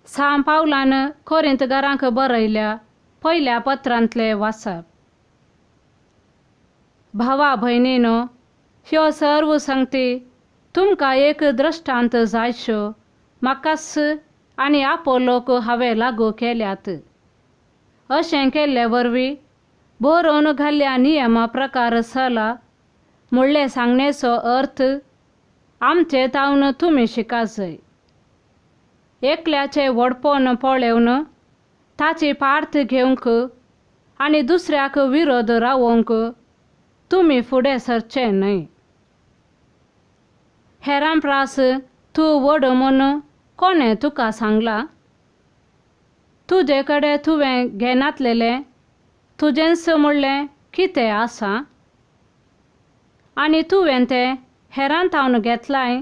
सां पावलान कोरिंतकारांक बरयल्या पयल्या पत्रांतलें वाचप. भावा भयणीनो, ह्यो सर्व संगती तुमकां एक दृश्टांत जायश्यो म्हाकाच आनी आपोलोक हांवें लागू केल्यात. अशें केल्ले वरवीं बरोवन घाल्ल्या नियमा प्रकार चला म्हणले सांगणेचो अर्थ आमचे तावन तुमी शिकाजय. एकल्याचें व्हडपण पळेवन ताची पार्थ घेवंक आनी दुसऱ्याक विरोध रावोवंक तुमी फुडें सरचें न्हय. हेरां प्रास तूं व्हड म्हूण कोणें तुका सांगलां? तुजे कडेन तुवें घेनातलेलें तुजेंच म्हणलें कितें आसा आनी तुवें तें हेरां थावन घेतलाय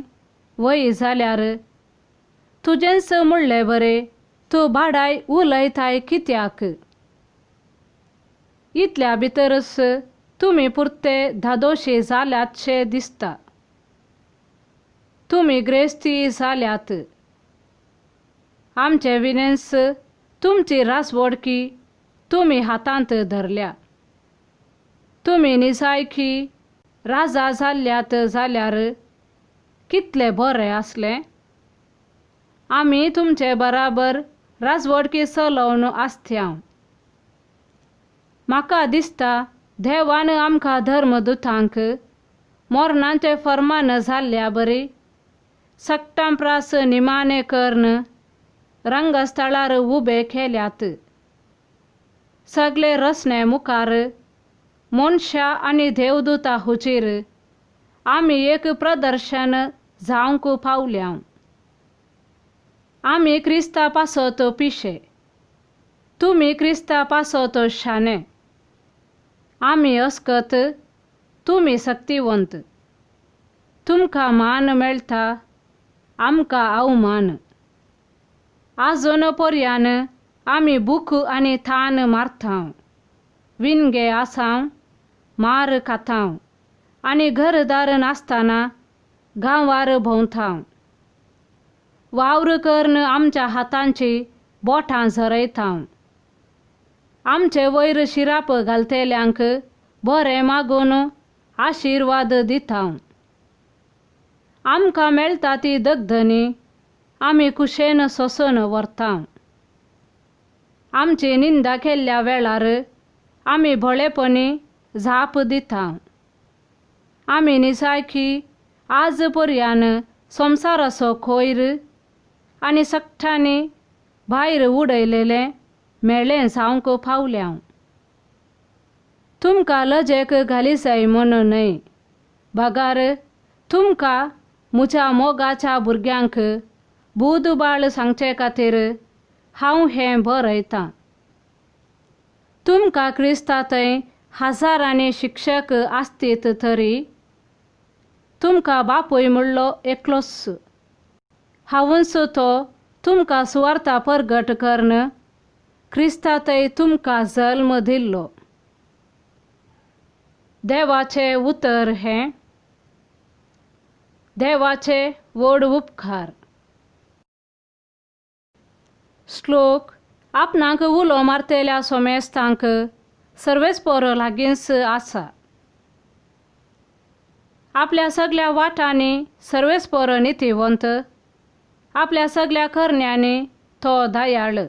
वय जाल्यार तुजेंच म्हणलें बरें तूं बाडाय उलयताय कित्याक? इतल्या भितरच तुमी पुरते धादोशी जाल्यातशें दिसता. तुमी ग्रेस्ती जाल्यात. आमचे विनेंस तुमची रासवडकी तुमी हातांत धरल्या. तुमी निजायकी राजा जाल्यात जाल्यार कितलें बरें आसलें. आमी तुमचे बराबर राजवडकी चलोवन आसत्यांव. म्हाका दिसता देवान आमकां धर्मदुतांक मरणाचें फर्मान जाल्ल्या बरी सगटां प्रास निमाणें कर्ण रंगस्थळार उबे केल्यात. सगळे रसणे मुखार मनशां आनी देवदूता हुजीर आमी एक प्रदर्शन जावंक पावल्या. आमी क्रिस्ता पासत पिशे, तुमी क्रिस्ता पासत शाणे. आमी अस्कत, तुमी शक्तिवंत. तुमकां मान मेळटा, आमकां अवमान. आजून पर्यान आमी भूक आनी तान मारता, विणगे आसाव, मार खाता आनी घरदार नासतना गांवार भोंवता. वावर करून आमच्या हातांची बोटां झरयता. आमचे वयर शिराप घालतल्यांक बरें मागून आशिर्वाद दिता. आमकां मेळटा ती दगदनी आमी कुशेन सोंसून व्हरता. आमची निंदा केल्ल्या वेळार आमी भोळेपणी जाप दिता. आमी निजायकी आज पर्यान संवसाराचो कोयर आनी सगटांनी भायर उडयलेलें मेळें जावंक पावल्या. तुमकां लजेक घाली जाय म्हूण न्हय, बगार तुमकां म्हज्या मोगाच्या भुरग्यांक बुदबाळ सांगचे खातीर हांव हें बरयतां. तुमकां क्रिस्ता थंय हजारांनी शिक्षक आसतीत तरी तुमकां बापूय म्हणलो एकलोच. हांवूच तो तुमकां सुवार्था परगट करून क्रिस्ता थंय तुमकां जल्म दिल्लो. देवाचें उतर हें देवाचे व्हड उपकार. श्लोक आपणाक उलो मारतल्या सोमेस्तांक सर्वेस्पोर लागींच आसा. आपल्या सगल्या वाटांनी सर्वेस्पोर नितीवंत, आपल्या सगल्या करण्यांनी तो दयाळ.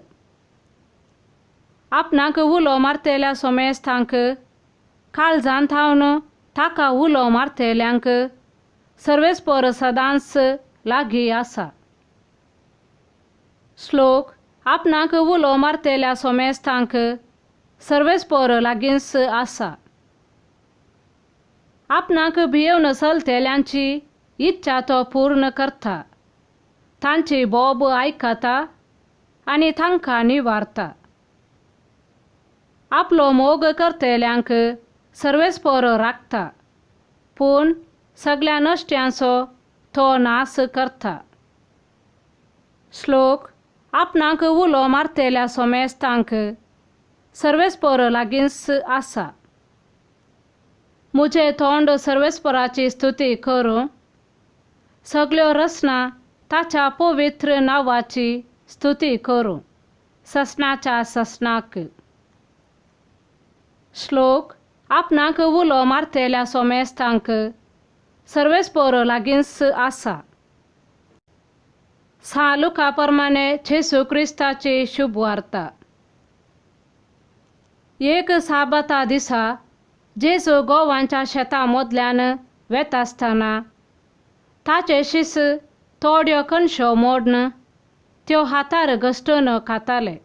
आपणाक उलो मारतल्या सोमेस्तांक काळजान थावन ताका उलो मारतल्यांक सर्वेस्पोर सदांच लागीं आसा. श्लोक आपणाक उलो मारतल्या सोमेस्तांक सर्वेस्पोर लागींच आसा. आपणाक भियेवन चलतल्यांची इच्छा तो पूर्ण करता, तांची बोब आयकता आनी तांकां निवारता. आपलो मोग करतल्यांक सर्वेस्पोर राखता, पूण सगल्या नश्ट्यांचो तो नाश करता. श्लोक आपणाक उलो मारतल्या सोमेस्तांक सर्वेस्पोर लागींच आसा. म्हजें तोंड सर्वेस्पोराची स्तुती करूं, सगल्यो रचना ताच्या पवित्र नांवाची स्तुती करूं ससनाच्या ससनाक. श्लोक आपणाक उलो मारतल्या सोमेस्तांक सर्वेस्पोर लागींच आसा. सा लुका प्रमाणे जेजू क्रिस्ताची शुभ वार्ता. एक साबाता दिसा जेजू गोवांच्या शेतां मदल्यान वेता आसतना ताचे शीस थोड्यो कणश्यो मोडन त्यो हातार घश्टून खाताले.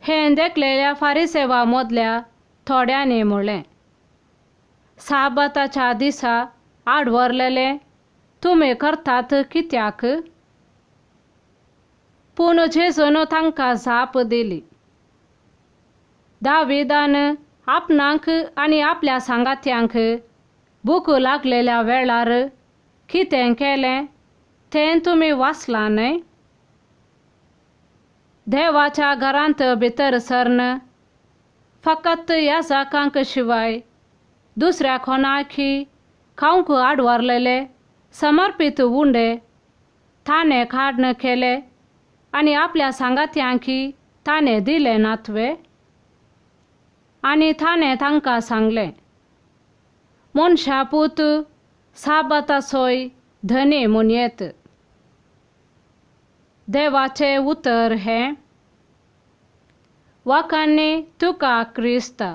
हें देखलेल्या फारिसेवा मदल्या थोड्यांनी म्हणलें, साबाताच्या दिसा आड व्हरलेलें तुमी करतात कित्याक? पूण जेजून तांकां जाप दिली, दाविदान आपणाक आनी आपल्या सांगात्यांक भूक लागलेल्या वेळार कितें केलें तें तुमी वाचलां न्हय? देवाच्या घरांत भितर सरन फकत ह्या जाकांक शिवाय दुसऱ्या कोणाकी खावंक आडवारलेले समर्पीत उंडे ताणें काडण केले आनी आपल्या सांगात्यांकी ताणें दिले नातवे? आनी ताणें तांकां सांगलें, मनशा पूत साबाताचोय धनी म्हूण येत. देवाचें उतर हें. वाखाणणी तुका क्रिस्ता.